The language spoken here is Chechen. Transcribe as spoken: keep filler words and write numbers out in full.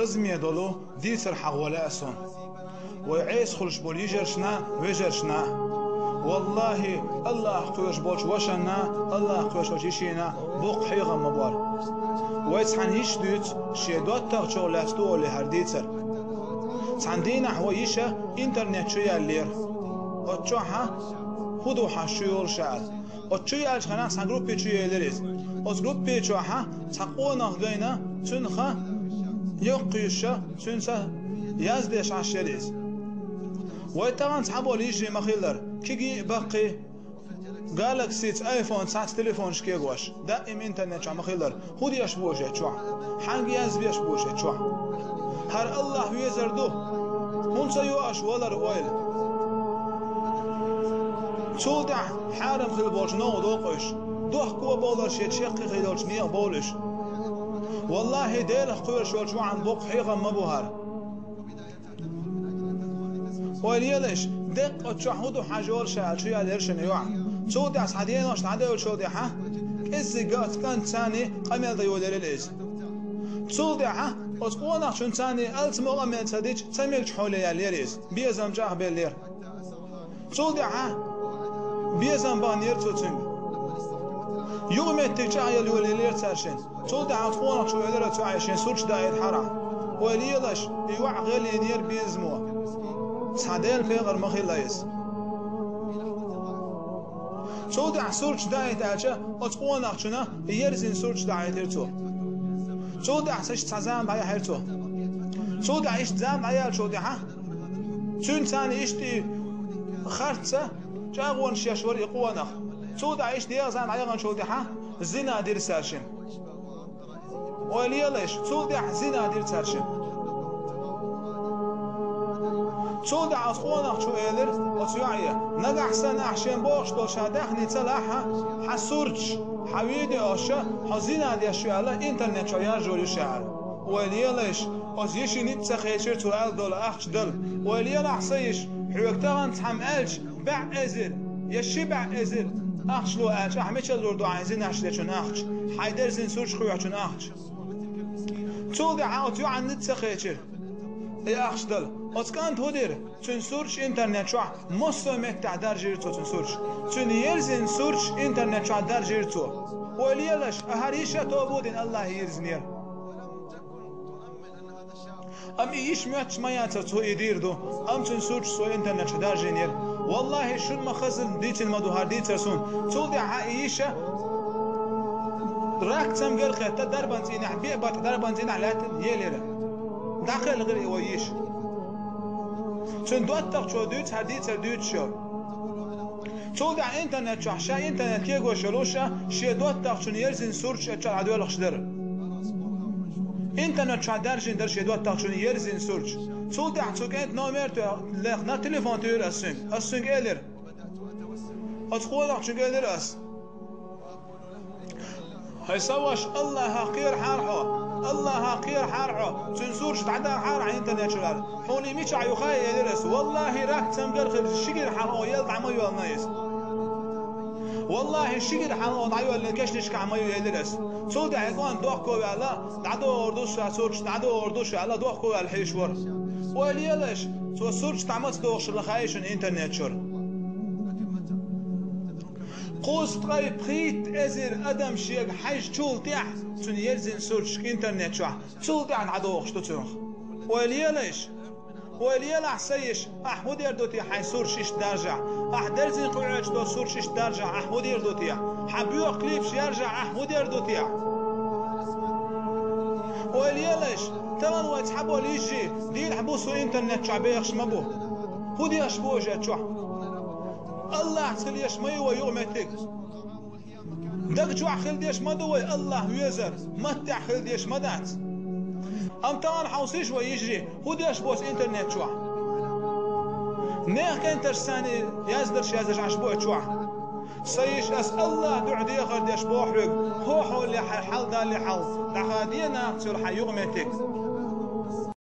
Азме долу дийцар хьахо лаьа суна. Вай Ӏеса хуьлуш болу йижаршна, вежаршна. Валлахьи, Аллахь кхоьруш болчу вашанна, Аллахь кхоьруш болчу йишина боккха хьехам ма бора. Вай цхьана йиша дуьйцу, шен доттагӀчо лаьцна ду олий хӀара дийцар. Цхьана дийнахь вай йиша интернет чу яьллера. Оцу чохь хӀун ду хьан шу йолуш аьлла. Оцу чу яьллачу хенахь цхьана группе чу елира иза. Оцу группе чохь цхьа къонах гайна, цуьнан хан йоккхуьйсуша, цуьнца яздеш Ӏаш яра иза. Вай тахана цхьаболу йижарий ма-хиллара, кегий а, баккхий, Galaxy-ца, iPhone-ца цхьацца телефонаш кегош, даим интернет чохь ма-хиллара. ХӀун деш бу аша чохь? Хьаьнга язбеш бу аша чохь? ХӀара Аллахь везар ду. ХӀунда ца йо аша валар ойла? Цул тӀаьхьа хьарам хила болчу новкъа доккхуш, дохко а бовлар шен чеккхе хила йолчу некъа бовлуш. Валлахьи, Делах кхоьруш йолчу вахьана боккха хьехам ма бу хӀара. Ойла елаш, деккъа оцу чохь хӀун ду хьажа йолуш аьлла, чу яьллера шина йоӀ. Цул тӀаьхьа цхьа денош дӀадевллачул тӀаьхьа, кӀеззиг оцу кӀанта царний къамел дан йолаелира иза. Цул тӀаьхьа оцу къонахчун царний алцамо къамел ца дича, ца мегачу хьоле яьллера иза. Безам чӀагӀбеллера. Цул тӀаьхьа безам баханера цо цуьнга. Юкъаметтиг чӀагӀъяла йолаеллера цара шина. Цул тӀаьхьа оцу къонахчо элира цу Ӏайшин сурташ даийтахьара. Ойла елаш, и йоӀ гӀелйинера безамо. Цхьа Делан пекъар ма хилла иза. Цул тӀаьхьа сурташ даийта аьлча, оцу къонахчунна ерзина сурташ даийтира цо. Цул тӀаьхьа иштта цхьа зама дӀаяьхьира цо. Цул тӀаьхьа иштта зама дӀаяьллачул тӀаьхьа, цуьнан царна иштта и харцца чӀагӀонаш еш вара и къонах. Цул тӀаьхьа иштта дегӀазан дӀаяханчул тӀаьхьа зина дира цара шина. Ойла елаш, цул тӀаьхьа зина дира цара шина. Цул тӀаьхьа оцу къонахчо элира оцу йоӀе: «Нагахь санна ахь шен бохуш долу ша даьхний ца лахь, хьан сурташ, хьан видеош хьо зина деш ю аьлла интернет чохь яржор ю ша», – аьлла. Ойла елаш, оцу йишин ницкъ ца кхечира цо аьлла долу ахча дала. Ойла елахь, сан йиша, хьоьга тахана цхьамма аьлча, бӀе эзар я ши бӀе эзар ахча ло аьлча, ахь мичара лур ду хьайн зинаш дечун ахча, хьайн дерзина сурташ кхоьхьучун ахча? Цул тӀаьхьа оцу йоӀан ницкъ ца кхечира и ахча дала. Оцу кӀанта хӀун дира? Цуьнан сурташ интернет чохь массо а меттехь даржийра цо цуьнан сурташ. Цуьнан ерзина сурташ интернет чохь даржийра цо. Ойла елаш, а хӀара йиша а тоба дина Аллахье йирзинера. Амма и йиша моьттуш ма яцара, цо и дийр ду, амма цуьнан сурташ цо интернет чохь даржийнера. Валлахьи, шуна ма-хаззара дийцина ма ду хӀара дийцар суна. Цул тӀаьхьа и йиша рак цамгар а хетта, дарбан цӀийнехь, беа баттахь дарбан цӀийнехь лаьттина елира. ДӀакхелхира и вай йиша. Цуьнан доттагӀчо дуьйцу хӀара дийцар дуьйцуш йолу. Цул тӀаьхьа интернет чохь ша интернет кегош йолуш а, шен доттагӀчун ерзина сурташ а чохь дӀадоьлхуш дара. Интернет чохь даржийна дара шен доттагӀчун ерзина сурташ. Цул тӀаьхьа цу кӀентан номер а лехна, телефон туьйхира ас цуьнга. Ас цуьнга элира. Оцу къонахчуьнга элира ас: «ХӀай сан ваша, Аллахьах кхерахьара хьо, Аллахьах кхерахьара хьо, цуьнан сурташ дӀадахьара хьан интернет чуьра. Хьуна и мичахь ю хаьий?» – элира ас. «Валлахьи, рак цамгар а хилча, ши гира хьалха ялта дӀа ма йоьллина иза. Валлахьи, ши гира хьалха дӀайоьллина кешнашкахь ма ю», – элира ас. Цул тӀаьхьа и кӀант дохко ваьлла, дӀадохур ду ша сурташ, дӀадохур ду ша аьлла, дохко ваьлла хьийзаш вара. Ойла елаш, цо сурташ дӀа маца дохуш хилла хаьий шуна интернет чуьра? Кхузткъе пхийтта эзар адам шега хьаьжчул тӀаьхьа цуьнан ерзина сурташ интернет чохь, цул тӀаьхьа дӀадохуш ду цунах. Ойла елаш, ойла елахь, сан йиша, ахь хӀун дер ду те хьайн сурташ иштта даржахь? Ахь дерзина кхуьуьйтуш долу сурташ иштта даржахь, ахь хӀун дер ду те? Хьан боьха клипаш яржахь, ахь хӀун дер ду те? Ойла елаш, тахана вай цхьаболу йижарий дийнахь-буса интернет чохь бехаш ма бу. ХӀун деш бу аша чохь? Аллахьца хила еш ма ю вай юкъаметтиг. Даг чохь хила деш ма ду вай Аллахь везар, маттехь хила деш ма дац. Амма тахана хьовсийша вай йижарий, хӀун деш бу аса интернет чохь? Нехан кӀентарш санна яздарш яздеш Ӏаш бу аса чохь. Сан йиша, ас Аллахьан дуьхьа дехар деш боху хьоьга, хӀокху хьоле хьайн хьал далле хьал, дӀахадийна нахаца йолу хьан юкъаметтиг.